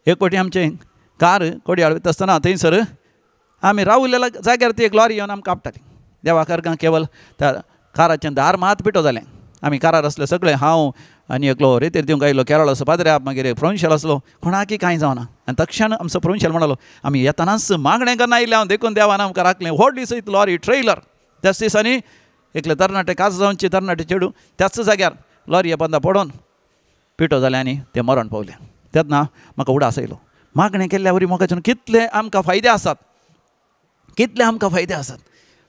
एक फावटी आमचें कार कोडयाळ वयता आसतना थंयसर आमी रावलेल्या जाग्यार ती एक लॉरी येवन आमकां आपटाली. देवाक अर्गां केवल त्या काराचें दार मात पिठो जालें. आमी कारार आसले सगळे, हांव आनी एकलो रेतेर दिवंक आयलो केरळ असो पाद्र्याब, मागीर प्रोविन्शियल आसलो, कोणाकय कांय जावना. आनी तक्षण आमचो प्रोविन्शियल म्हणलो आमी येतनाच मागणें करना आयिल्लें हांव, देखून देवान आमकां राखलें. व्हडली सयत लॉरी ट्रेलर त्याच दिसांनी एकले तरणाटे काज जावचे तरणाटे चेडूं त्याच जाग्यार लॉरी बांदा पडोन पिठो जालें आनी तें मरण पावलें. तेन्ना म्हाका उडास आयलो मागणें केल्ल्या वरी मोगाच्यान कितले आमकां फायदे आसात, कितले आमकां फायदे आसात.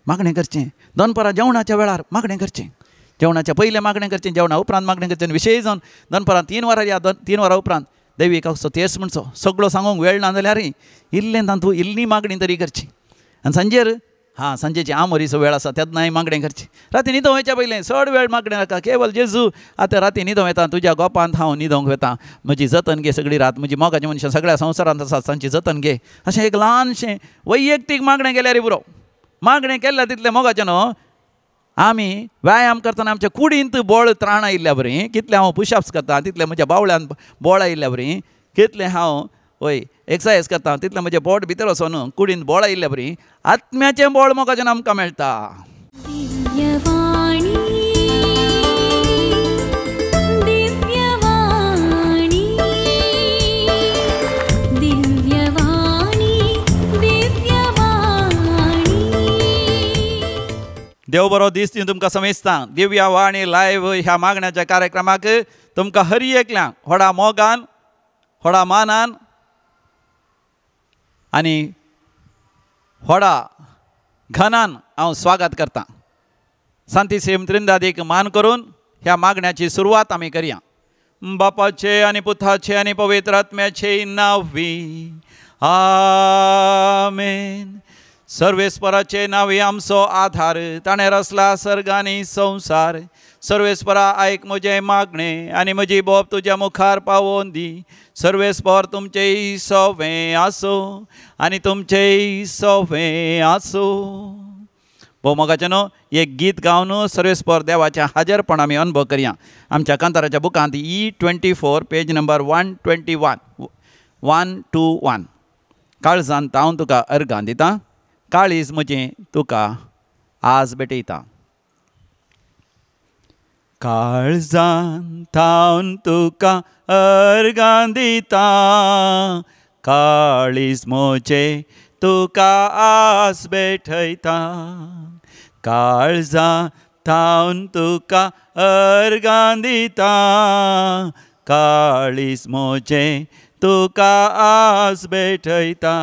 मागणें करचें दनपारां जेवणाच्या वेळार मागणें करचें, जेवणाच्या पयलें मागणें करचें, जेवणा उपरांत मागणें करचें. विशेश जावन दनपारां 3 वरां या 3 वरां उपरांत देवीक असो तेस म्हणचो सगळो सांगूंक वेळ ना जाल्यार इल्लें तातूंत इल्ली मागणी तरी करची. आनी सांजेर हां सांजेची आमोरीचो वेळ आसा तेन्नाय मागणें करचें. राती न्हिदोंक वयच्या पयलें चड वेळ मागणें नाका, केवल जेजू आतां राती न्हिदोंक वेता तुज्या गोपांत हांव न्हिदोंक वेता, म्हजी जतन घे सगळी रात, म्हजी मोगाची मनशां सगळ्या संवसारांत आसात तांची जतन घे. अशें एक ल्हानशें वैयक्तीक मागणें केल्यार पुरो. मागणें केल्यार तितलें मोगाचें न्हू. आमी व्यायाम करतना आमच्या कुडींत बळ त्राण आयिल्ल्या बरी, कितलें हांव पुशअप्स करता तितलें म्हज्या बावळ्यान बळ आयिल्ल्या बरी, कितलें हांव वय एक्सरसायज करता तितलें म्हजें पोट भितर वचून कुडींत बळ आयिल्ल्या बरी आत्म्याचें बळ मोगाचें आमकां मेळटा. देव बरो दीस दिवन तुमकां समेस्तां दिव्या वाणी लायव्ह ह्या मागण्याच्या कार्यक्रमाक तुमकां हरी एकल्यांक व्हडा मोगान व्हडा मानान आनी व्हडा घनान हांव स्वागत करतां. सांतिसेम त्रिंदादीक मान करून ह्या मागण्याची सुरवात आमी करया. बापाचे आनी पुताचे आनी पवित्र आत्म्याचे नांवी आमेन. सर्वेस्पराचे नांवी आमचो आधार, ताणें रचला सर्ग आनी संवसार. सर्वेस्परा आयक म्हजें मागणें आनी म्हजी बोब तुज्या मुखार पावोवन दी. सर्वेस्पर तुमचेय सोवें आसूं आनी तुमचेय सोवें आसूं. भोव मोगाचें न्हू एक गीत गावन सर्वेस्पर देवाचें हाजरपण आमी अनुभव करया. आमच्या कांताराच्या बुकांत E24 page number 121 121. काळजान हांव तुका अर्गां दिता, काळीज म्हजें तुका आज भेटयता. काळजान थावन तुका अर्गां दिता, काळीज म्हजें तुका आज भेटयता. काळजान थावन तुका अर्गां दिता, काळीज म्हजें तुका आज भेटयता.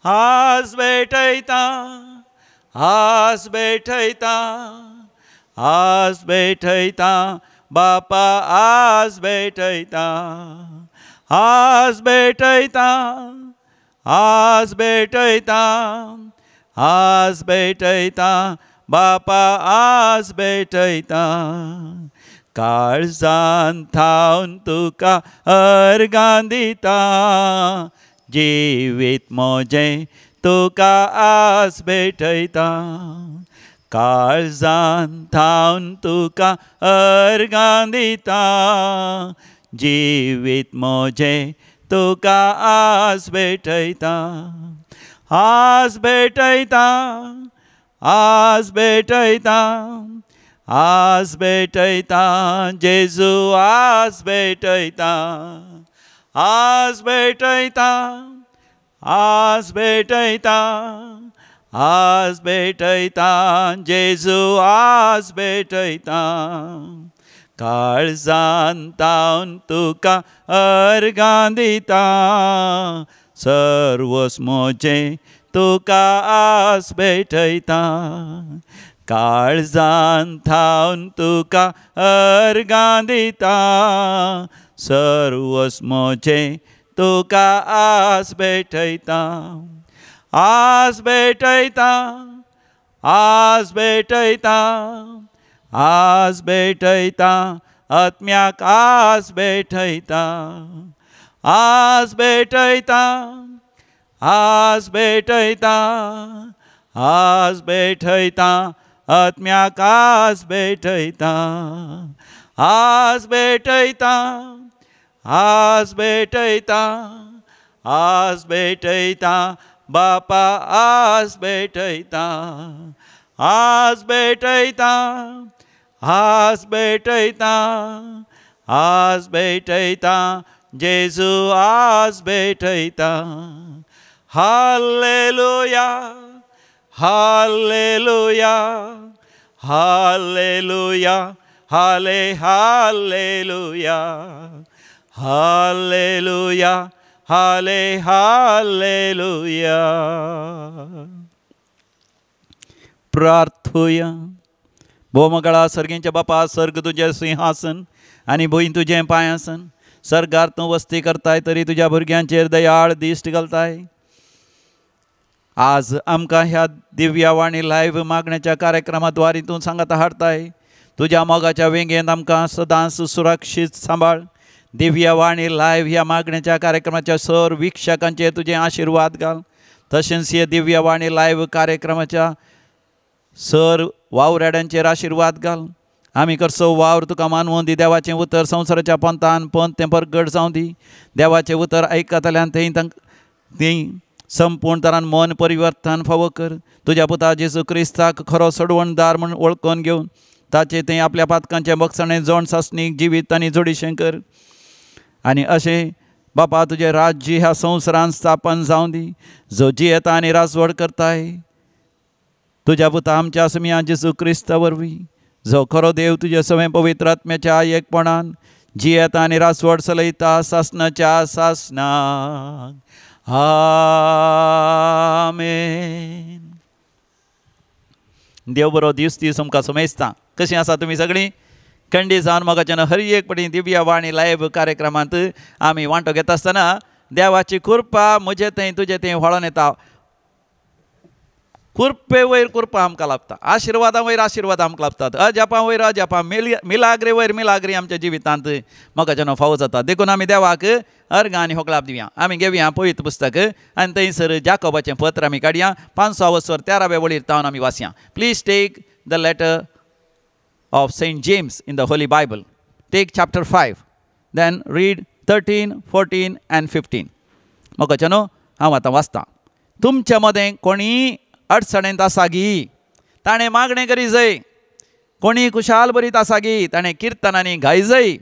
आज भेटयता, आज भेटयता, आज भेटयता बापा, आज भेटयता. आज भेटयता, आज भेटयता, आज भेटयता बापा, आज भेटयता. काळजान थावन तुका अर्गां दिता, जिवीत म्हजें तुका आज भेटयता. काळजान थावन तुका अर्गां दिता, जिवीत म्हजें तुका आज भेटयता. आज भेटयता, आज भेटयता, आज भेटयता जेजू, आज भेटयता. आज भेटयता, आज भेटयता, आज भेटयता जेजू, आज भेटयता. काळजान थावन तुका अर्गां दिता, सर्वस म्हजें तुका आज भेटयता. काळजान थावन तुका अर्गां दिता, सर्वस म्हजें तुका आज भेटयता. आज भेटयता, आज भेटयता, आज भेटयता आत्म्याक, आज भेटयता. आज भेटयता, आज भेटयता, आज भेटयता आत्म्याक, आज भेटयता. आज भेटयता, आज भेटयता, आज भेटयता बापा, आज भेटयता, आज भेटयता, आज भेटयता, आज भेटयता जेजू, आज भेटयता। हालेलुया, हालेलुया, हालेलुया, हाले हालेलुया, हालेलुया, हाले हालेलुया। प्रार्थुया। भोवमगळा सर्गींच्या बापा, सर्ग तुजें सिंहासन आनी भूंय तुजें पांयासन। सर्गार तूं वस्ती करताय तरी तुज्या भुरग्यांचेर दयाळ दिश्ट घालताय। आज आमकां ह्या दिव्यवाणी लायव्ह मागण्याच्या कार्यक्रमाद्वारे तूं सांगात हाडताय। तुज्या मोगाच्या वेंगेंत आमकां सदांच सुरक्षीत सांबाळ। दिव्यवाणी लायव्ह ह्या मागण्याच्या कार्यक्रमाच्या सर वीक्षकांचेर तुजे आशिर्वाद घाल। तशेंच हे दिव्यवाणी लायव्ह कार्यक्रमाच्या सर वावराड्यांचेर आशिर्वाद घाल। आमी करचो वावर तुका मानवून दी। देवाचें उतर संवसाराच्या पंथान पंथ तें परगट जावं दी। देवाचें उतर आयकतल्यान थंय तांकां संपूर्ण तरान मन परिवर्तन फावो कर। तुज्या पुता जेजू क्रिस्ताक खरो सोडवणदार म्हूण वळखून घेवन ताचें थंय आपल्या पातकांचें बक्षणें जोण सासणीक जिवीत आनी जोडीशें कर। आनी अशें बापा तुजें राज्य ह्या संवसारान स्थापन जावं दी, जो जियेता आनी राजवड करताय तुज्या पुता आमच्या सुमया जेजू क्रिस्ता वरवीं, जो खरो देव तुज्या सवें पवित्र आत्म्याच्या एकपणान जियेता आनी राजवड चलयता सासनाच्या सासनाक। आमेन। देव बरो दीस दीस आमकां समेजता। कशीं आसा तुमी सगळीं? खंडी जावन मोगाच्यान हर एक पटी दिव्यवाणी लायव्ह कार्यक्रमांत आमी वांटो घेता आसतना देवाची कृपा म्हजे थंय तुजे थंय व्हाळोन येता। कृपे वयर कृपा आमकां लाभता, आशिर्वादां वयर आशिर्वाद आमकां लाभतात, अजापां वयर अजापां, मिलाग्रे वयर मिलाग्री आमच्या जिवितांत मोगाच्यान फावो जाता। देखून आमी देवाक अर्घां आनी होगळाप दिवया। आमी घेवया पवित्र पुस्तक आनी थंयसर जाकोबाचें पत्र आमी काडया, 5 13व्या वळीर तावन आमी वाचया। Please take the letter of Saint James in the Holy Bible. Take chapter 5, then read 13, 14 and 15. मोगाच्यानो हांव आतां वाचतां। तुमच्या मदें कोणी अडचणेंत आसा गी ताणें मागणें करी जाय, कोणी खुशाल बरीत आसा गी ताणें किर्तनांनी गाय जाय।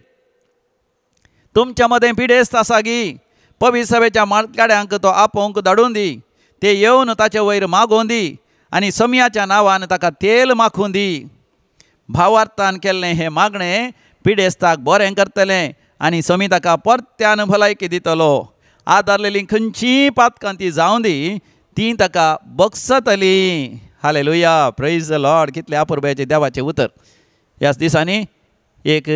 तुमच्या मदें पिडेस्त आसा गी पवित्र सभेच्या मालकाड्यांक तो आपोवंक धाडून दी, ते येवन ताचे वयर मागोवन दी आनी समयाच्या नांवान ताका तेल माखून दी। भावार्थान केल्लें हें मागणें पिडेस्ताक बरें करतलें आनी समी ताका परत्यान भलायकी दितलो। आदारलेली खंयचीय पातकां ती जावं दी, ती ताका बक्षतली। हालेलुया, प्रेज the Lord. कितले अपुरबायेचें देवाचें उतर। ह्याच दिसांनी एक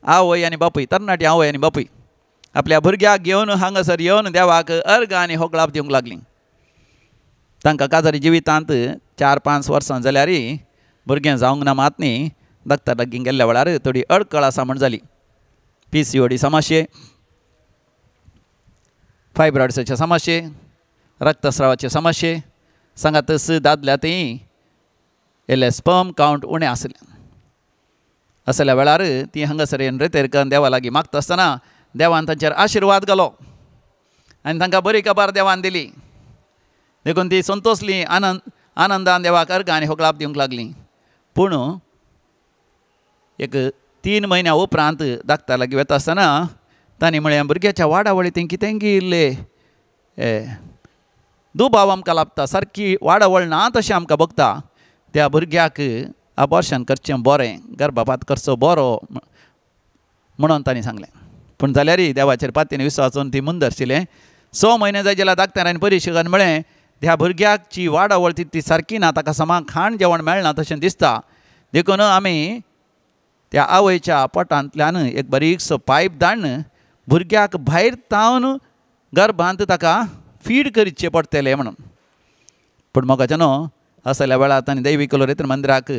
आवय आनी बापूय, तरणाटी आवय आनी बापूय आपल्या भुरग्याक घेवन हांगासर येवन देवाक अर्घां आनी होगळाप दिवंक लागलीं। तांकां काजारी जिवितांत 4-5 वर्सां जाल्यार भुरगें जावंक ना मात न्ही, डॉक्टर लागीं गेल्ल्या वेळार थोडी अडकळ आसा म्हण जाली। PCOD समस्ये, फायब्रॉइड्साचे समस्ये, रक्तस्रावाचे समस्ये, सांगातच दादल्या थंय येयल्ले स्पर्म कावंट उणें आसलें। असल्या वेळार ती हांगासर येवन रेतेर करून देवा लागीं मागता आसतना देवान तांचेर आशिर्वाद घालो आनी तांकां बरी खबर देवान दिली। देखून ती संतोसली, आनंदान देवाक अर्घां आनी होगळाप दिवंक लागली। पूण एक 3 म्हयन्या उपरांत डॉक्टर लागीं वता आसतना तांणी म्हळें, भुरग्याच्या वाडावळी थंय कितें इल्लें दुबाव आमकां लाभता, सारकी वाडावळ ना तशें आमकां बगता, त्या भुरग्याक अबॉर्शन करचें बरें, गर्भपात करचो बरो म्हणून तांणी सांगलें। पूण जाल्यारय देवाचेर पातयेन विस्वासून ती मुंदरशिलें। 6 म्हयने जाय जाल्यार डॉक्टरान परिक्षकान म्हळें, त्या भुरग्याची वाडावळ ती सारकी ना, ताका समा खाण जेवण मेळना तशें दिसता, देखून आमी त्या आवयच्या पोटांतल्यान एक बारीकसो पायप धाडून भुरग्याक भायर तावन गर्भांत ताका फीड करचें पडटलें म्हणून। पूण मोगाच्या न्हू असल्या वेळार तांणी दैवी कलोरेत्र मंदिराक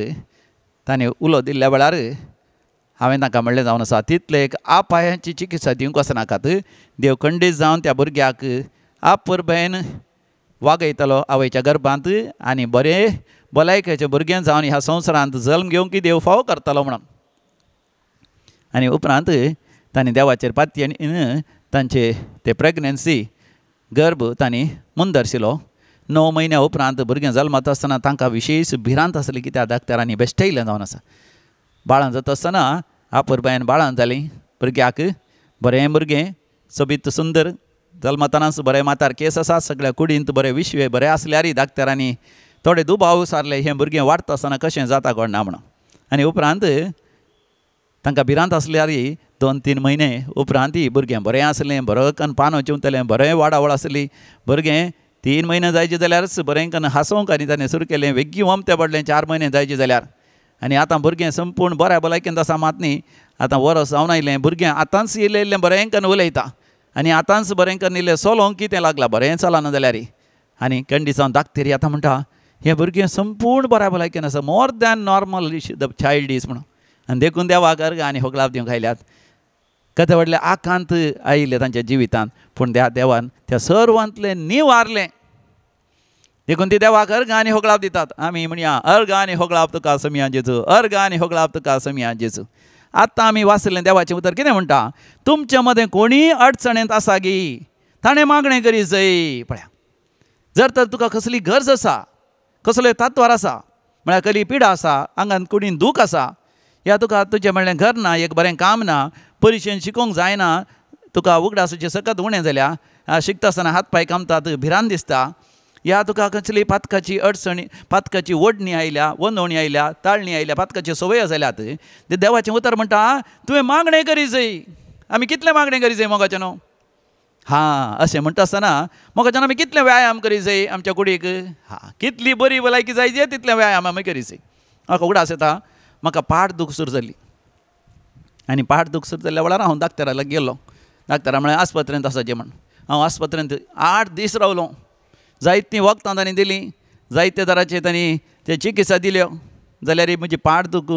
तांणी उलो दिल्ल्या वेळार हांवें तांकां म्हणलें जावन आसा, तितले एक आपायांची चिकित्सा दिवंक वचनाकात, देव खंडीत जावन त्या भुरग्याक आपुरबायेन वागयतलो आवयच्या गर्भांत आनी बरें भलायकेचें भुरगें जावन ह्या संवसारांत जल्म घेवंक देव फावो करतलो म्हणून। आनी उपरांत तांणी देवाचेर पातयेन तांचे ते प्रेग्नन्सी गर्भ तांणी मुंदरशिलो. 9 म्हयन्या उपरांत भुरगें जल्मता आसतना तांकां विशेश भिरांत आसली कित्याक डाक्टरांनी बेश्टयलें जावन आसा. बाळां जाता आसतना आपुरबायेन बाळां जालीं. भुरग्याक बरें भुरगें सोबीत सुंदर जल्मतनाच बरें माथार केस आसा, सगळ्या कुडींत बरे विश्वे बरें आसल्यारय डाक्टरांनी थोडे दुबाव सारले हें भुरगें वाडटा आसतना कशें जाता कोण ना म्हणून. आनी उपरांत तांकां भिरांत आसल्यारय 2-3 म्हयने उपरांतय भुरगें बरें आसलें, बरें कन्न पानो चिंवतलें, बरें वाडावळ आसली. भुरगें 3 म्हयने जायचे जाल्यारच बरें कन्न हांसोवंक आनी ताणें सुरू केलें. वेगीं वमतें पडलें 4 म्हयने जायचे जाल्यार. आनी आतां भुरगें संपूर्ण बऱ्या भलायकेंत आसा मात न्ही, आतां वरस जावन आयलें भुरगें आतांच इल्लें इल्लें बरें कन्न उलयता आनी आतांच बरें कन्न इल्लें चलोवंक कितें लागलां, बरें चलना जाल्यार. आनी कंडिशन डाक्टरी आतां म्हणटा हें भुरगें संपूर्ण बऱ्या भलायकेन आसा, more than normal the child is म्हणून. आनी देखून देवाक अर्घ आनी होगळाप दिवंक आयल्यात. कथे व्हडले आकांत आयिल्ले तांच्या जिवितांत, पूण त्या देवान त्या सर्वांतलें निवारलें. देखून ती देवाक अर्घ आनी होगळाप दितात. आमी म्हणया अर्घ आनी होगळाप तुका समिया जेजू, अर्घ आनी होगळाप तुका समिया जेजू. आतां आमी वाचलें देवाचें उतर कितें म्हणटा, तुमच्या मदें कोणीय अडचणेंत आसा गी ताणें मागणें करी जय. पळया, जर तर तुका कसली गरज आसा, कसलोय तात्वार आसा, म्हळ्यार कसली पिडा आसा, आंगान कुडीन दूख आसा, या तुका तुजें म्हणलें घर ना, एक बरें काम ना, परिशेन शिकोवंक जायना, तुका उगडासाचें सकत उणें जाल्या, शिकता आसतना हात पांय कामतात, भिरांत दिसता, या तुका कसली पातकाची अडचणी, पातकाची ओडणी आयल्या, वनवणी आयल्या, ताळणी आयल्या, पातकाची संवय जाल्यात, ते देवाचें उतर म्हणटा तुवें मागणें करी जय. आमी कितलें मागणें करी जय मोगाचें न्हू? हां, अशें म्हणटा आसतना मोगाच्यान आमी कितलें व्यायाम करी जय आमच्या कुडीक, हां, कितली बरी भलायकी जाय जे तितलें व्यायाम आमी करी जय. म्हाका उगडास येता म्हाका पाठ दूख सुरू जाली आनी पाठ दूख सुरू जाल्ल्या वेळार हांव डाक्टरा लागीं गेलो. डाक्टरा म्हळें आस्पत्रेंत आसा म्हण. हांव आस्पत्रेंत 8 दीस रावलो. जायतीं वखदां तांणी दिलीं, जायते तराचे तांणी ते चिकित्सा दिल्यो, जाल्यार म्हजी पाठ दूख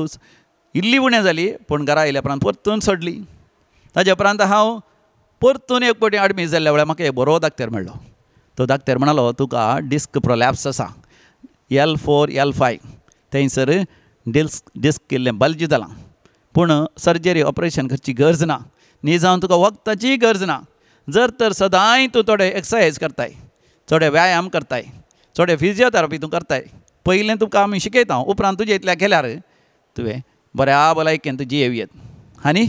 इल्ली उणें जाली, पूण घरा आयल्या उपरांत परतून सोडली. ताज्या उपरांत हांव परतून एक फावटी एडमीट जाल्ल्या वेळार म्हाका एक बरो डाक्टर मेळ्ळो. तो डाक्टर म्हणालो तुका डिस्क प्रोलॅप्स आसा, L4 L5 थंयसर डिस्क केल्लें बल्ज जालां, पूण सर्जरी ऑपरेशन करची गरज ना, न्ही जावन तुका वखदाचीय गरज ना. जर तर सदांय तूं थोडे एक्सरसायज करताय, थोडे व्यायाम करताय, थोडे फिजियोथेरपी तूं करताय, पयलें तुका आमी शिकयता, उपरांत तुजें इतल्या केल्यार तुवें बऱ्या भलायकेन तुजी येवयेत. आनी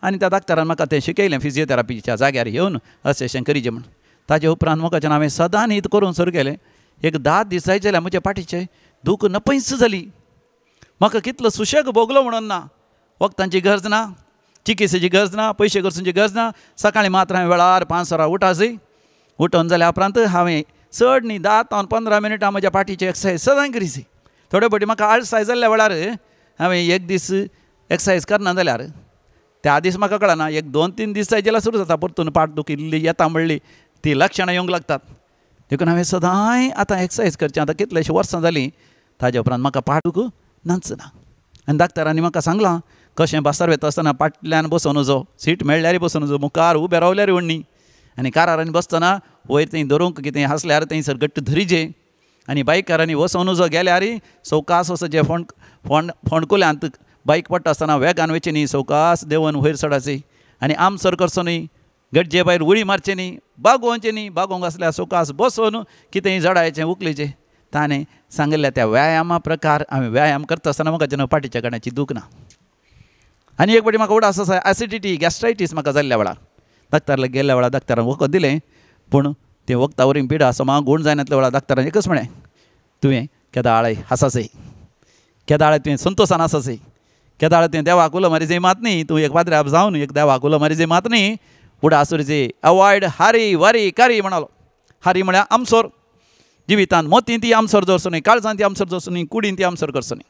आनी त्या डाक्टरान म्हाका तें शिकयलें फिजियोथेरपीच्या जाग्यार येवन अशें अशें करीचें म्हण. ताजे उपरांत म्हाका हांवें सदां न्हीद करूंक सुरू केलें. एक 10 दीस जायत जाल्यार म्हज्या पाठीचें दूख नपयच जाली. म्हाका कितलो सुशेग भोगलो म्हणून ना, वखदांची गरज ना, चिकित्सेची गरज ना, पयशे खर्चूंची गरज ना. सकाळीं मात्र हांवें वेळार 5 वरां उठासय, उठोवन जाल्या उपरांत हांवें चड न्ही 10 ते 15 मिनटां म्हज्या पाठीची एक्सरसायज सदां करीची. थोडे फावटी म्हाका आळसाय जाल्ल्या वेळार हांवें एक दीस एक्सरसायज करना जाल्यार त्या दीस म्हाका कळना, एक 2-3 दीस जायत जाल्यार सुरू जाता परतून पाठ दूख इल्ली येता म्हणली ती लक्षणां येवंक लागतात. देखून हांवें सदांय आतां एक्सरसायज करचें. आतां कितलेशे वर्सां जालीं ताज्या उपरांत म्हाका पाठ दूख नाच ना. आनी डाक्टरांनी म्हाका सांगलां कशें बसार वता आसतना फाटल्यान बसून वचो, सीट मेळ्ळ्यार बसून वचो, मुखार उबें रावल्यार व्हडनी, आनी कारारांनी बसतना वयर थंय धरूंक कितें आसल्यार थंयसर घट्ट धरीचे, आनी बायकारांनी वचोन वचो गेल्यार सवकास वचचें, फोंडकुल्यांत बायक पडटा आसतना वेगान वचचें न्ही, सवकास देंवन वयर चडाची, आनी आमसर करचो न्ही, गड्जे भायर उडी मारचें न्ही, बागोवचें न्ही, बागोवंक आसल्यार सवकास बसून कितेंय जडायचें उखलीचें. ताणें सांगिल्ल्या त्या व्यायामा प्रकार हांवें व्यायाम करता आसतना म्हाका जेन्ना पाठीच्या काण्याची दूख ना. आनी एक फावटी म्हाका उडास आसा एसिडिटी गॅस्ट्रायटीस म्हाका जाल्ल्या वेळार डाक्टराक गेल्ल्या वेळार डाक्टरान वखद दिलें, पूण तें वखदा वरवीं पिडा समा गूण जायनातल्या वेळार डाक्टरान एकच म्हळें, तुवें केदाळय हासासय, केदाळय तुवें संतोशान आसासय, केदाळ तुवें देवाक उलो मारी जय मात न्ही, तूं एक पाद्र्याप जावन एक देवाक उलो मारी जय मात न्ही, उडास जे अवॉयड हारी वारी कारी म्हणालो. हारी म्हळ्यार आमसोर, जिवितांत मोतीन ती आमसोर दवरचो न्ही, काळजान ती आमसोर दवरचो न्ही, कुडीन ती आमसोर करचो न्ही.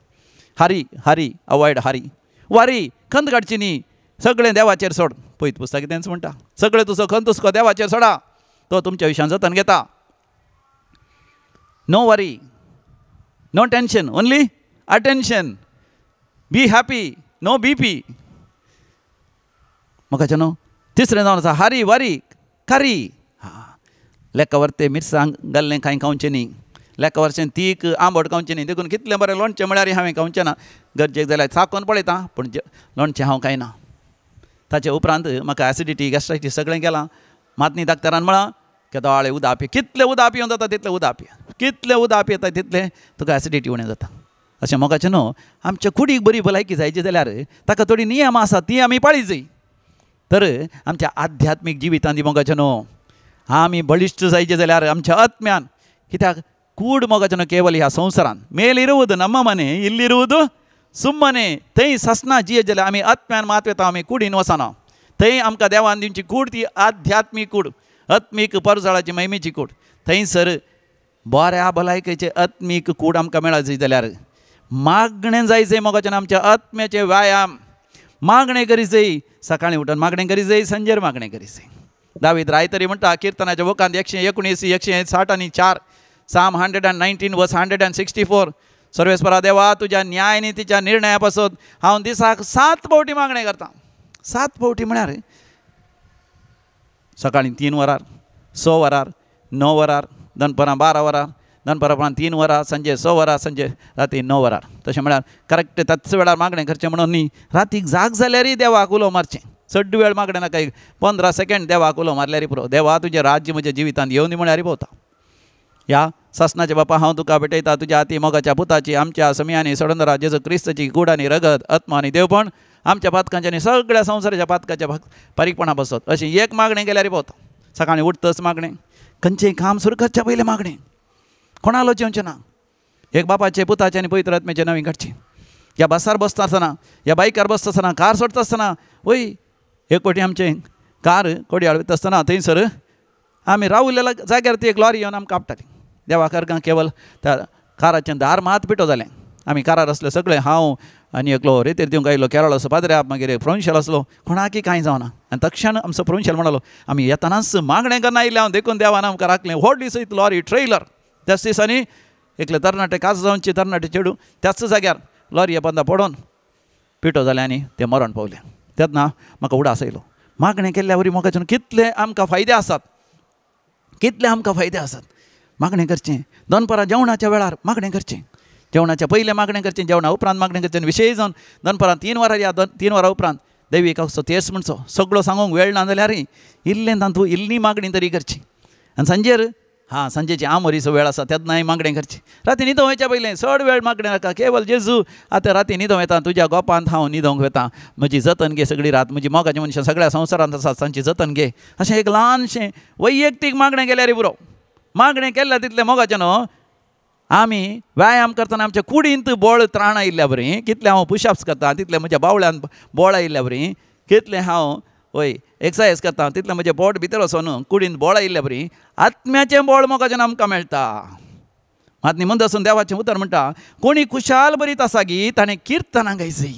हारी हारी अवॉयड हारी, वारी खंत काडची न्ही, सगळें देवाचेर सोड. पयत पुस्तक तेंच म्हणटा, सगळें तुजो खंत तुसको देवाचेर सोडा, तो तुमच्या विशयान जतन घेता. No worry, no tension, only attention, be happy, no B P. म्हाका न्हू तिसरें जावन आसा हारी वारी कारी. हां, लेका वरते मिरसांग घाल्लें कांय खावचें न्ही, लेका वरचें तीख आंबट खावचें न्ही. देखून कितलें बरें लोणचें म्हळ्यार हांवें खावचें ना, गरजेक जाल्यार चाकोन पळयता, पूण लोणचें हांव खायना. ताचे उपरांत म्हाका एसिडिटी गॅस्ट्रायटीस सगळें गेलां. मातनी डाक्टरान म्हळां केदोळे उदक पी, कितलें उदक पिवन जाता तितलें उदक पी, कितलें उदक पियेता तितलें तुका एसिडिटी उणें जाता. अशें मोगाचें न्हू, आमच्या कुडीक बरी भलायकी जायची जाल्यार ताका थोडीं नियमां आसात, तीं आमी पाळी जाय. तर आमच्या आध्यात्मीक जिवितांत मोगाचें न्हू आमी बळिश्ट जायचे जाल्यार आमच्या आत्म्यान, कित्याक कूड मोगाचें न्हू केवल ह्या संवसारान मेलिरुವುದು ನಮ್ಮ ಮನೆ ಇಲ್ಲಿರುವುದು ಸುಮ್ಮನೆ थंय ससना जियेत जाल्यार आमी आत्म्यान मात वता, आमी कुडीन वचना. थंय आमकां देवान दिवची कूड ती आध्यात्मीक कूड, आत्मीक परजळाची महिमेची कूड. थंयसर बऱ्या भलायकेचे आत्मीक कूड आमकां मेळत जाल्यार मागणें जाय जाय मोगाचें आमच्या आत्म्याचे व्यायाम मागणें करी जाय. सकाळीं उठून मागणें करी जाय, सांजेर मागणें करी जाय. दावीद राय तरी म्हणटा किर्तनाच्या बुकांत 119 160 आनी 4, Psalm 119 verse 164, सर्वेस्परा देवा तुज्या न्याय नितीच्या निर्णया पासून हांव दिसाक 7 फावटी मागणें करता. 7 फावटी म्हळ्यार सकाळीं 3 वरार, 6 वरार, 9 वरार, दनपरां 12 वरार, दनपरां उपरांत 3 वरां, सांजे 6 वरां, सांजे राती 9 वरार. तशें म्हळ्यार करेक्ट त्याच वेळार मागणें करचें म्हणून न्ही, रातीक जाग जाल्यारय देवाक उलो मारचें. चड वेळ मागणें नाका, एक 15 सेकेंड देवाक उलो मारल्यार पुरो. देवा तुजें राज्य म्हज्या जिवितांत येवनी म्हळ्यार भोवता. ह्या सासनाचे बापा हांव तुका भेटयता तुज्या हाती मोगाच्या पुताची आमच्या समियानी सडंदरा जेजू क्रिस्ताची कूड आनी रगत आत्मा आनी देवपण आमच्या पातकांच्या आनी सगळ्या संवसाराच्या पातकाच्या बारीकपणा बसत. अशें एक मागणें केल्यार भोवता. सकाळीं उठतच मागणें, खंयचें काम सुरू करच्या पयलें मागणें, कोणालो जेवचें ना, एक बापाचें पुताचें आनी पवित्र आत्म्याचें नवीं काडचें. ह्या बसार बसता आसतना, ह्या बायकार बसता आसतना, कार सोडटा आसतना, वय एक फावटी आमचें कार कोडयाळ वयता आसतना थंयसर आमी रावलेल्या जाग्यार ती एक लॉरी येवन आमकां आपटाली. देवाक अर्गां केवल त्या काराचें दार मात पिटो जालें. आमी कारार आसले सगळे, हांव आनी एकलो रेतीर दिवंक आयलो केरळ असो पाद्र्याप, मागीर एक प्रोविन्शियल आसलो, कोणाकय कांय जावना. आनी तक्षण आमचो प्रोविन्शियल म्हणलो आमी येतनाच मागणें करना आयिल्लें हांव, देखून देवान आमकां राखलें. व्हडली सयत लॉरी ट्रेलर त्याच दिसांनी एकले तरणाटे काज जावचे तरणाटे चेडूं त्याच जाग्यार लॉरी बंदा पडोन पिटो जालें आनी ते मरण पावलें. तेन्ना म्हाका उडास आयलो मागणें केल्ल्या वरी मोगाच्यान कितले आमकां फायदे आसात, कितले आमकां फायदे आसात. मागणें करचें दनपरां जेवणाच्या वेळार मागणें करचें, जेवणाच्या पयलें मागणें करचें, जेवणा उपरांत मागणें करचें. विशेश जावन दनपरां 3 वरां या 3 वरां उपरांत दैवीक असो तेच म्हणचो सगळो सांगूंक वेळ ना जाल्यार इल्लें तातूंत इल्ली मागणी तरी करची. आनी सांजेर हां सांजेची आमोरीचो वेळ आसा तेन्नाय मागणें करचें. राती न्हिदोंक वयच्या पयलें चड वेळ मागणें नाका, केवल जेजू आतां राती न्हिदोंक वेता तुज्या गोपांत हांव न्हिदोंक वेता, म्हजी जतन घे सगळी रात, म्हजी मोगाची मनशां सगळ्या संवसारांत आसात तांची जतन घे. अशें एक ल्हानशें वैयक्तीक मागणें केल्यार पुरो. मागणें केल्यार तितलें मोगाचें न्हू आमी व्यायाम करतना आमच्या कुडींत बळ त्राण आयिल्ल्या बरी, कितलें हांव पुशअप्स करता तितलें म्हज्या बावळ्यान बळ आयिल्ल्या बरी, कितलें हांव वय एक्सरसायज करता तितलें म्हजें बोट भितर वचोन कुडीन बळ आयिल्ल्या बरी, आत्म्याचें बळ मोगाचें आमकां मेळटा. मात निमंद आसून देवाचें उतर म्हणटा कोणी खुशाल बरीत आसा गी ताणें किर्तनां गायची.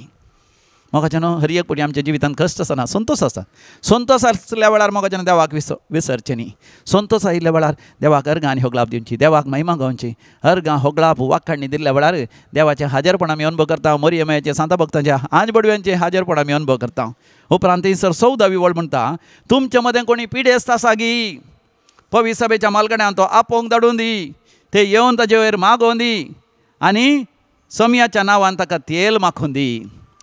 मोगाचें न्हू हर एक फावटी आमच्या जिवितांत कश्ट आसना, संतोश आसता. संतोश आसल्या वेळार मोगाचें देवाक विसरचें न्ही. संतोश आयिल्ल्या वेळार देवाक अर्गां आनी होगळाप दिवची, देवाक महिमा गावची. अर्गां होगळाप वाखाणणी दिल्ल्या वेळार देवाचें हाजेरपण आमी अनुभव करता. मोरयमायेचें सांता भक्तांचें आंज बडव्यांचें हाजेरपण आमी अनुभव करता. उपरांत थंयसर 14वी वळ म्हणटा तुमच्या मदें कोणी पिडेस्त आसा गी पवी सभेच्या मालगड्यान तो आपोवंक धाडून दी, ते येवन ताजे वयर मागोवन दी आनी समयाच्या नांवान ताका तेल माखून दी.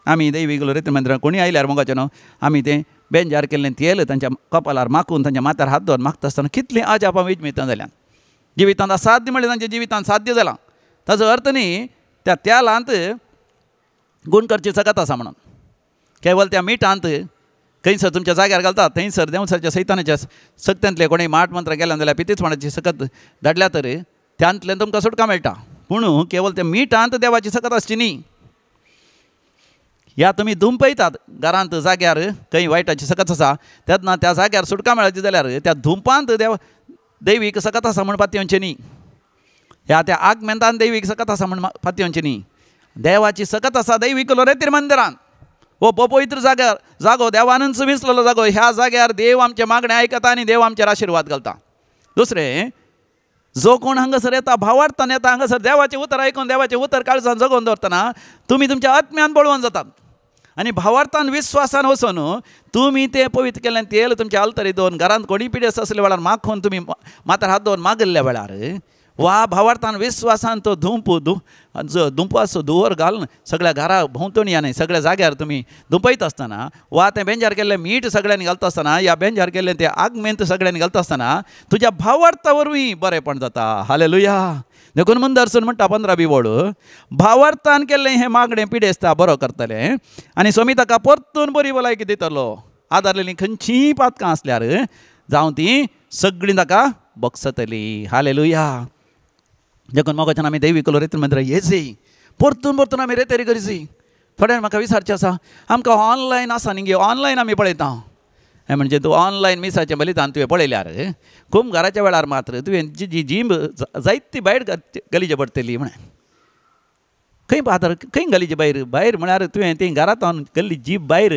आमी दैवी रेती मंदिरान कोणी आयल्यार मोगाचें न्हू आमी तें बेंजार केल्लें तेल तांच्या कपालार माखून तांच्या माथ्यार हात दवर मागता आसतना कितलीं अजापां विजमितां जाल्यान जिवितांत असाध्य म्हणल्यार तांच्या जिवितांत साध्य जालां. ताजो अर्थ न्ही त्या तेलांत गुण करची सकत आसा म्हणून, केवल त्या मिठांत खंयसर तुमच्या जाग्यार घालता थंयसर देंवसरच्या सैतानाच्या सक्त्यांतले कोणी माट मंत्र गेल्यान जाल्यार पितीचपणाची सकत धाडल्या तर त्यांतल्यान तुमकां सुटका मेळटा. पूण केवल त्या मिठांत देवाची सकत आसची न्ही. या तुमी धुंपयतात घरांत जाग्यार खंय वायटाची सकत आसा तेन्ना त्या जाग्यार सुटका मेळची जाल्यार त्या धुंपांत देव दैवीक सकत आसा म्हण पातयेवचें न्ही, ह्या त्या आगमेंतान दैवीक सकत आसा म्हण पातयेवचें न्ही. देवाची सकत आसा दैवीक लोरेतीर मंदिरान हो पवित्र जाग्यार जागो देवानूच विसलेलो जागो, ह्या जाग्यार देव आमचें मागणें आयकता आनी देव आमचेर आशिर्वाद घालता. दुसरें जो कोण हांगासर येता भावार्थान येता हांगासर देवाचें उतर आयकून देवाचें उतर काळजान जगोवन दवरतना तुमी तुमच्या आत्म्यान बळवून जातात आनी भावार्थान विस्वासान वचून तुमी तें पवित्र केल्लें तेल तुमच्या आल्तरी दवरून घरांत कोणी पिडेस्त आसल्या वेळार माखून तुमी माथ्यार हात दवरून मागिल्ल्या वेळार वा भावार्थान विस्वासान तो धुंप धुंपाचो धुंवर घालून सगळ्या घरा भोंवतणी आनी सगळ्या जाग्यार तुमी धुंपयता आसतना वा तें बेंजार केल्लें मीठ सगळ्यांनी घालता आसतना या बेंजार केल्लें तें आगमेंत सगळ्यांनी घालता आसतना तुज्या भावार्था वरवीं बरेंपण जाता. हालेलुया. देखून मुंदरसून म्हणटा 15 वळ भावार्थान केल्लें हें मागणें पिडेस्ता बरो करतलें आनी स्वामी ताका परतून बरी भलायकी दितलो. आदारलेलीं खंयचीय पातकां आसल्यार जावं तीं सगळीं ताका बगसतली. हालेलुया. देखून मोगाच्यान आमी दैवी कलोरेतून मंदिरां येजय परतून परतून आमी रेतेरी करची. थोड्यान म्हाका विचारचें आसा आमकां ऑनलायन आसा न्ही गे ऑनलायन आमी पळयता. हें म्हणजे तूं ऑनलायन मिसाचें बलिदान तुवें पळयल्यार खूब घराच्या वेळार मात्र तुवें जी जी जीब जायती भायर गलीचे पडटली म्हळें. खंय पात्र खंय गलीचे भायर भायर म्हळ्यार तुवें ती घरांत गल्ली जीब भायर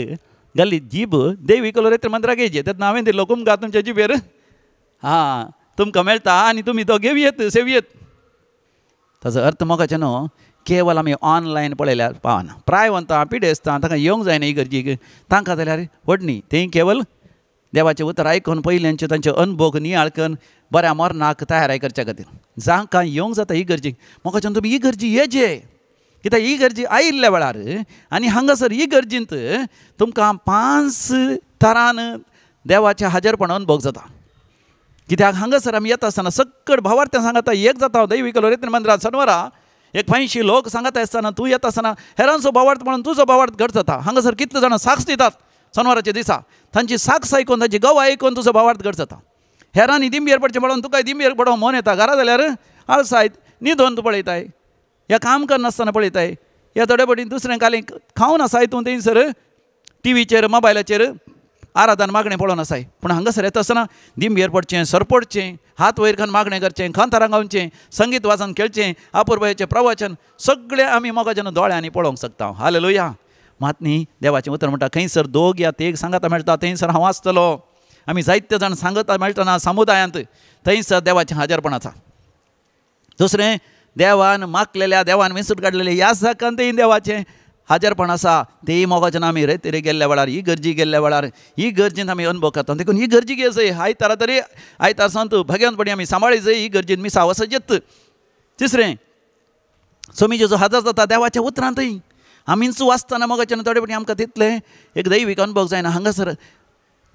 गल्ली जीब देवी कलोरेत्र मंदिराक येयचे तेन्ना हांवें दिलो कुमगार तुमच्या जिबेर हां तुमकां मेळटा आनी तुमी तो घेवयेत सेवयेत. ताजो अर्थ मोगाचें न्हू केवल आमी ऑनलायन पळयल्यार पावना. प्रायवंतां पिडेस्तां तांकां येवंक जायना इगर्जीक तांकां जाल्यार व्हड न्ही तें केवल देवाचें उतर आयकून पयल्यांचे तांचे अनुभव नियाळ करून बऱ्या मरणाक तयाराय करच्या खातीर जांकां येवंक जाता इगर्जीक मोगाच्यान तुमी इगर्जी येजे कित्याक इगर्जी आयिल्ल्या वेळार आनी हांगासर इगर्जींत तुमकां 5 तरान देवाचें हाजरपण अनुभव जाता. कित्याक हांगासर आमी येता आसतना सक्कड भावार्थ्यां सांगता एक जाता दैवी कलोरेत्र मंदिरांत सनवारा एक 85 लोक सांगता आसतना तूं येता आसतना हेरांचो भावार्थ म्हणून तुजो भावार्थ घट जाता. हांगासर कितले जाणां साक्ष दितात सनवाराच्या दिसा तांची साक्ष आयकून तांची गवाय आयकून तुजो भावार्थ घट जाता. हेरांनी दिंबेर पडचें म्हणून तुका दिंबेर पडोवंक मन येता. घरा जाल्यार आळसायत न्हिदोन तूं पळयताय या काम करनासतना पळयताय या थोडे पटी दुसरें काली खावन आसाय तूं थंयसर टिवीचेर मोबायलाचेर आराधन मागणें पळोवन आसाय. पूण हांगासर येता आसतना दिंबेर पडचें सरपडचें हात वयर करून मागणें करचें खांतारां गावचें संगीत वाजन खेळचें अपुरबायेचें प्रवचन सगळें आमी मोगाच्यान दोळ्यांनी पळोवंक शकता. हालेलुया. मात न्ही देवाचें उतर म्हणटा खंयसर दोग या तेग सांगता मेळटा थंयसर हांव आसतलो. आमी जायते जाण सांगता मेळटना समुदायांत थंयसर देवाचें हाजरपण आसा. दुसरें देवान मागलेल्या देवान विंचून काडलेल्या ह्या साकांतय देवाचें हाजरपण आसा. तेय मोगाच्यान आमी रेतेरी गेल्ल्या वेळार इगर्जी गेल्ल्या वेळार इगर्जींत आमी अनुभव करता. देखून इगर्जी घेजय आयतारा तरी आयतार सांत भगवंतपणी आमी सांबाळी जाय इगर्जींत मिसा वसजेत. तिसरें स्वामीचो जो हाजर जाता देवाच्या उतरांतय आमीच वाचतना मोगाच्यान थोडे पटी आमकां तितलें एक दैवीक अनुभव जायना. हांगासर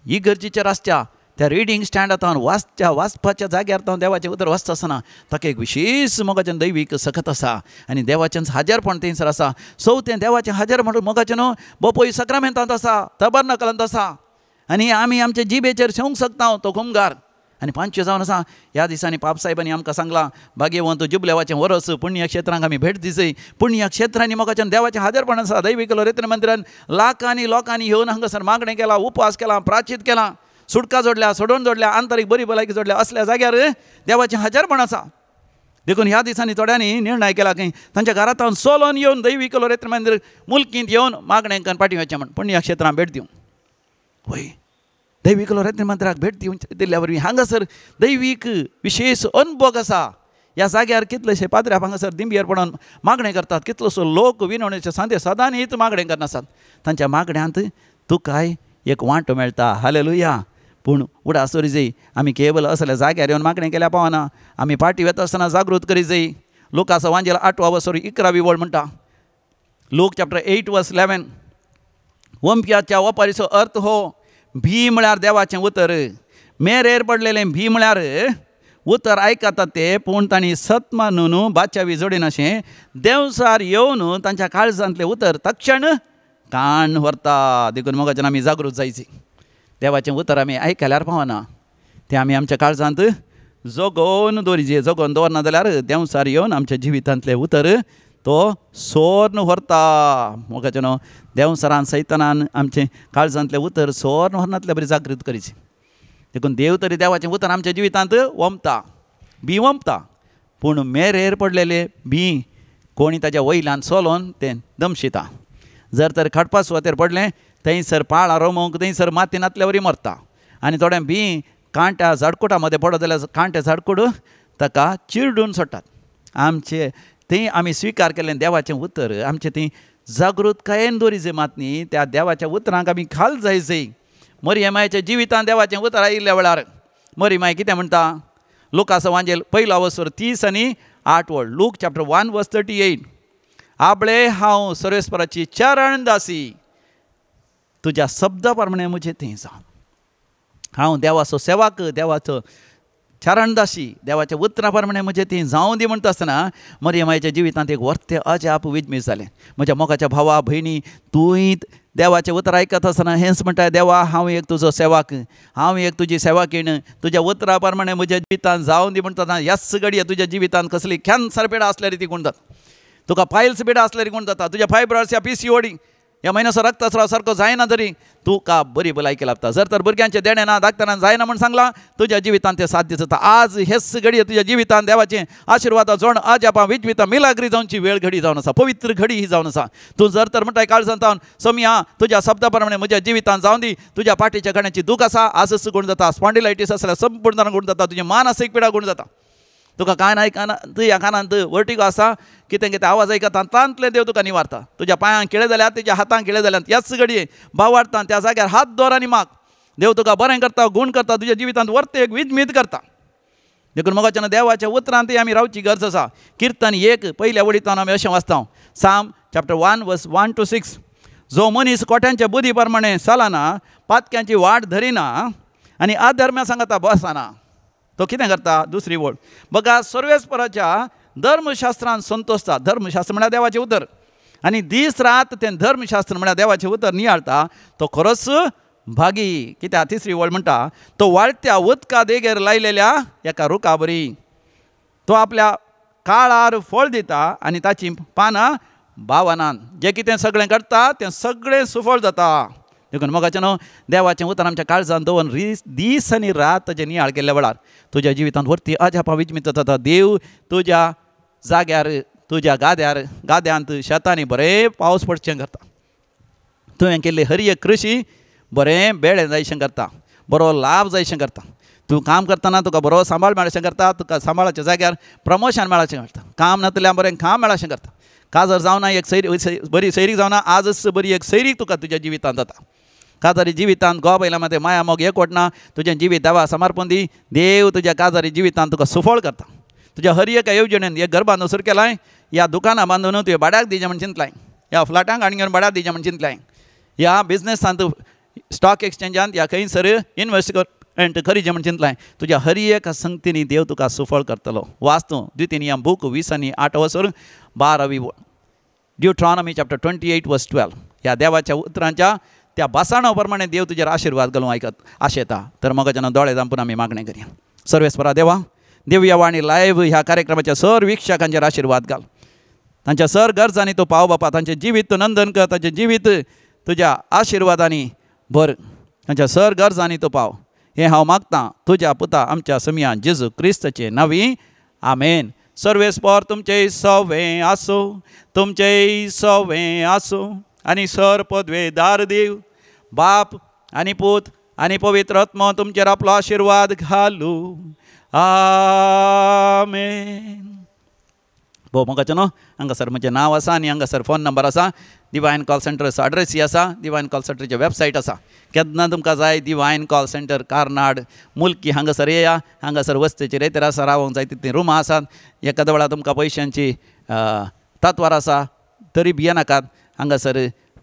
इगर्जीचेर आसच्या त्या रिडींग स्टँडांत वाचच्या वाचपाच्या जाग्यार तो देवाचें उतर वाचता आसतना ताका एक विशेश मोगाचें दैवीक सकत आसा आनी देवाचें हाजरपण थंयसर आसा. चवथें देवाचें हाजर म्हणून मोगाचें न्हू बोपोय सक्रामेंतांत आसा तबरनकलांत आसा आनी आमी आमचे जिबेचेर शेवंक शकता तो कुमगार. आनी पांचवें जावन आसा ह्या दिसांनी पापसाहेबांनी आमकां सांगलां भाग्यवंत जुबलेवाचें वरस पुण्यक्षेत्रांक आमी भेट दिसय. पुण्यक्षेत्रांनी मोगाच्यान देवाचें हाजरपण आसा. दैवीक लोरेत्र मंदिरान लाखांनी लोकांनी येवन हांगासर मागणें केलां उपवास केला प्राचीत केलां सुटका जोडल्या सोडोवन जोडल्या आंतरीक बरी भलायकी जोडल्या असल्या जाग्यार देवाचें हाजरपण आसा. देखून ह्या दिसांनी थोड्यांनी निर्णय केला की तांच्या घरांत सोलोन येवन दैवीक लोरेत्र मंदिर मुलकींत येवन मागणें करून फाटीं वचचें म्हण पुण्यक्षेत्रां भेट दिवं. वय दैवीक लोरेत्र मंदिराक भेट दिवन दिल्ल्या वरवीं हांगासर दैवीक विशेश अनुभव आसा. ह्या जाग्यार कितलेशे पाद्रे हांगासर दिंबेर पडोवन मागणें करतात कितलोसो लोक विनवणेचे सांदे सदांच मागणें करनासात. तांच्या मागण्यांत तुकाय एक वांटो मेळटा. हालेलुया. पूण उडास दवरी जाय आमी केवल असल्या जाग्यार येवन मागणें केल्यार पावना. आमी पाटी वता आसतना जागृत करी जाय. लोकाचो वांजेल 8 वसर 11 वळ म्हणटा लोक चॅप्टर 8 वर्स 11 वंप्याच्या वपारीचो अर्थ हो भी म्हळ्यार देवाचें उतर मेरेर पडलेलें भी म्हळ्यार उतर आयकतात ते पूण तांणी सत मानून बाच्यावी जोडिनाशें देंवसार येवन तांच्या काळजांतलें उतर तक्षण कान व्हरता. देखून मोगाच्यान आमी जागृत जायची. देवाचें उतर आमी आयकल्यार पावना तें आमी आमच्या काळजांत जगोवन दवरिजे. जगोवन दवरना जाल्यार देंवसार येवन आमच्या जिवितांतलें उतर तो सोर्न व्हरता. मोगाचें न्हू देंवसारान सैतानान आमचें काळजांतलें उतर सोर्न व्हरनातले बरी जागृत करीची. देखून देव तरी देवाचें उतर आमच्या जिवितांत वमता बी वमता पूण मेरेर पडलेले बी कोणी ताज्या वयल्यान सोलोन तें दमशिता. जर तर खडपा सुवातेर पडलें थंयसर पाळां रोमूंक थंयसर माती नातल्या वरी मरता. आनी थोडें बी कांट्या झाडकुटा मदें पडत जाल्यार कांट्या झाडकूट ताका चिरडून सोडटात. आमचे थंय आमी स्विकार केल्लें देवाचें उतर आमचें थंय जागृतकायेन दवरी जाय मात न्ही त्या देवाच्या उतरांक आमी खाल जाय जाय. मरियमायच्या जिवितांत देवाचें उतर आयिल्ल्या वेळार मरियमाय कितें म्हणटा लुकास वांजेल पयलो वसर 38 वळ, लूक चॅप्टर 1 वर्स 38। आपले हांव सर्वेस्पराची चरण दासी, तुज्या शब्दा प्रमाणे म्हजें थंय जावं। हांव देवाचो सेवाक, देवाचो चरणदासी, देवाच्या उतरा प्रमाणे म्हजें थंय जावं दी म्हणटा आसतना मरियमायच्या जिवितांत एक वर्ते अजाप विजमीत जालें। म्हज्या मोगाच्या भावा भयणी, तूंय देवाचें उतर आयकत आसतना हेंच म्हणटा, देवा हांव एक तुजो सेवाक, हांव एक तुजी सेवाकीण, तुज्या उतरा प्रमाणे म्हज्या जिवितांत जावं दी म्हणटा आसतना ह्याच घडये तुज्या जिवितांत कसली कॅन्सर पिडा आसल्यार ती गुण जाता, तुका पायल्स पिडा आसल्यार गुण जाता, तुज्या फायब्रॉइड्स या PCOD ह्या म्हयन्याचो रक्तस्राव सारको जायना तरी तुका बरी भलायकी लाभता। जर तर भुरग्यांचें देणें ना, डाक्टरान जायना म्हूण सांगलां, तुज्या जिवितांत तें साध्य जाता। आज हेच घडये तुज्या जिवितांत देवाचें आशिर्वादा जोण अजापां विजमितां मिलाग्री जावची वेळ घडी जावन आसा, पवित्र घडी ही जावन आसा। तूं जर तर म्हणटाय काळजांत सोमया तुज्या शब्दा प्रमाणे म्हज्या जिवितांत जावन दी, तुज्या पाठीच्या कण्याची दूख आसा आजच गुण जाता, स्पॉन्डिलायटीस आसल्यार संपूर्ण गुण जाता, तुजें मानसीक पिडा गुण जाता, तुका कांय आयकना, तुज्या कानांत वर्टिगो आसा, कितें कितें आवाज आयकता तांतलें देव तुका निवारता, तुज्या पांयांक किळे जाल्यात, तुज्या हातांक किळे जाल्यात, ह्याच घडये भावार्थान त्या जाग्यार हात दवर आनी माग, देव तुका बरें करता, गुण करता, तुज्या जिवितांत वर्ते एक विजमीत करता। देखून मोगाच्यान देवाच्या उतरांत आमी रावची गरज आसा। किर्तन 1 पयल्या वळींतल्यान आमी अशें वाचता, साम चॅप्टर 1 वर्स 1 to 6, जो मनीस कोट्यांच्या बुद्धी प्रमाणे चलना, पातक्यांची वाट धरिना आनी अधर्म्या सांगता बसना, तो कितें करता? दुसरी वळ बघा, सर्वेस्पराच्या धर्मशास्त्रान संतोषता। धर्मशास्त्र म्हळ्यार देवाचें उतर, आनी दीस रात तें धर्मशास्त्र म्हळ्यार देवाचें उतर नियाळता तो खरोच भागी। कित्याक? तिसरी वळ म्हणटा, तो वाळत्या उदका देगेर लायलेल्या एका रुखा बरी, तो आपल्या काळार फळ दिता आनी ताची पानां बावनान। जें कितें सगळें करता तें सगळें सुफळ जाता। देखून मोगाचें न्हू देवाचें उतर आमच्या काळजान दवरून दीस आनी रात ताजें नियाळ केल्ल्या वेळार तुज्या जिवितांत वरती अजापां विजमीत जाता। देव तुज्या जाग्यार, तुज्या गाद्यार, गाद्यांत शेतांनी बरें पावस पडचें करता, तुवें केल्ली हर एक कृशी बरें बेळें जायशें करता, बरो लाभ जायशें करता। तूं काम करतना तुका बरो सांबाळ मेळशें करता, तुका सांबाळाच्या जाग्यार प्रमोशन मेळचें करता, काम नातल्यार बरें काम मेळशें करता। काजार जावना एक सैरी बरी सैरीक जावना, आजच बरी एक सैरीक तुका तुज्या जिवितांत जाता। काजारी जिवितांत गोवा बैला मदें माया मोग एकवट ना, तुजें जिवीत देवा समर्पण दी, देव तुज्या काजारी जिवितांत तुका सुफळ करता। तुज्या हर एका येवजणेन एक घर बांदून सुरू केलाय, ह्या दुकानां बांदून तुवें भाड्याक दिवचें म्हण चिंतलाय, ह्या फ्लॅटांक आनी घेवन भाड्याक दिवचें म्हण चिंतलाय, ह्या बिजनेसांत स्टॉक एक्सचेंजांत ह्या खंयसर इन्वेस्टमेंट करीचें म्हण चिंतलाय, तुज्या हर एका संगतींनी देव तुका सुफळ करतलो। वाच तूं द्वितीय नियम बूक 20 आनी 8 वसर 12वी वळ, ड्युट्रॉनॉमी चॅप्टर 28 वर्स 12। ह्या देवाच्या उतरांच्या त्या भासाणा प्रमाणे देव तुजेर आशिर्वाद घालूंक आयकत आशेता। तर मोगाच्यान दोळे धांपून आमी मागणें करया। सर्वेस्परा देवा, देवया वाणी लायव्ह ह्या कार्यक्रमाच्या सर वीक्षकांचेर आशिर्वाद घाल, तांच्या सर गरजांनी तूं पाव बापा, तांचें जिवीत तूं नंदन कर, तांचें जिवीत तुज्या आशिर्वादांनी भर, तांच्या सर गरजांनी तूं पाव, हें हांव मागतां तुज्या पुता आमच्या समिया जेजू क्रिस्ताचे नांवी, आमेन। सर्वेस्पर तुमचें सवें आसूं, तुमचें सवें आसूं, आनी सर पदवेदार देव बाप आनी पूत आनी पवित्र आत्मो तुमचेर आपलो आशिर्वाद घालू, आमेन। भोव मोगाचें न्हू हांगासर म्हजें नांव आसा आनी हांगासर फोन नंबर आसा, डिवायन कॉल सेंटरचो एड्रेस आसा, डिवायन कॉल सेंटरची वेबसायट आसा। केन्ना तुमकां जाय divine call centre Karnad Mulki हांगासर येया, हांगासर वस्तेचेर रेतर आसा, रावंक जाय तितलीं रुमां आसात। एखाद्या वेळार तुमकां पयशांची तत्वार आसा तरी भियेनाकात, हांगासर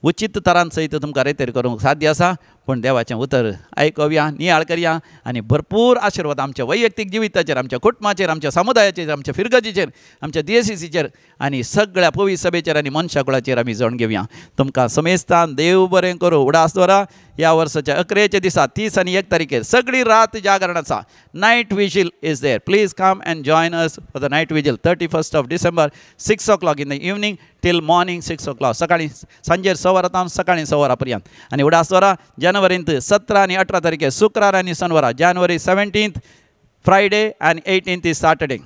उचित तरान सयत तुमकां रेतेर करूंक साध्य आसा। पूण देवाचें उतर आयकोवया, नियाळ करया आनी भरपूर आशिर्वाद आमच्या वैयक्तीक जिविताचेर, आमच्या कुटुंबाचेर, आमच्या समुदायाचेर, आमच्या फिरगजीचेर, आमच्या DSCCचेर आनी सगळ्या पवित्र सभेचेर आनी मनशाकुळाचेर आमी जण घेवया। तुमकां समेस्तान देव बरें करूं। उडास दवरा ह्या वर्साच्या अकरेच्या दिसा 30 आनी 1 तारखेर सगळी रात जागरण आसा, night vigil is there, please come and join us for the night vigil 31st of December 6 o'clock in the evening till morning 6 o'clock, सकाळी सांजेर 6 वरां तावन सकाळी 6 वरां पर्यंत। आनी उडास दवरा जानेवारींत 17 आनी 18 तारखेर शुक्रार आनी शनवारा, जानेवारी 17 फ्रायडे आनी 18 is Saturday,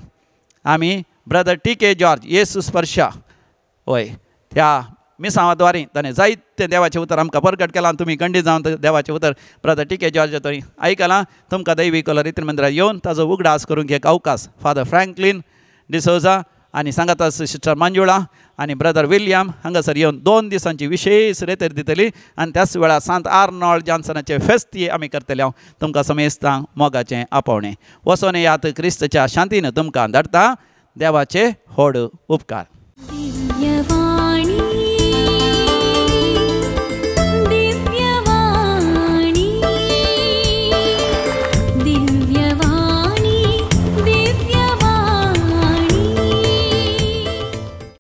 आमी ब्रदर TK George येसू स्पर्शा हय त्या मिसांवाद्वारे ताणें जायते देवाचें उतर आमकां परगट केलां। तुमी खंडीत जावन देवाचें उतर ब्रदर TK George थंय आयकलां। तुमकां दैवी कलर रितीन मंदिरात येवन ताजो उगडास करूंक एक अवकाश फादर फ्रँकलीन डिसोजा आनी सांगाता सिस्टर मंजुळा आनी ब्रदर विल्यम हांगासर येवन 2 दिसांची विशेष रेतर दितली आनी त्याच वेळार सांत आर्नॉल्ड जॉन्सनाचे फेस्ती आमी करतले. हांव तुमकां समेस्तांक मोगाचें आपोवणें. वचोन येयात, क्रिस्तच्या शांतीन तुमकां धाडटा. देवाचे व्हड उपकार.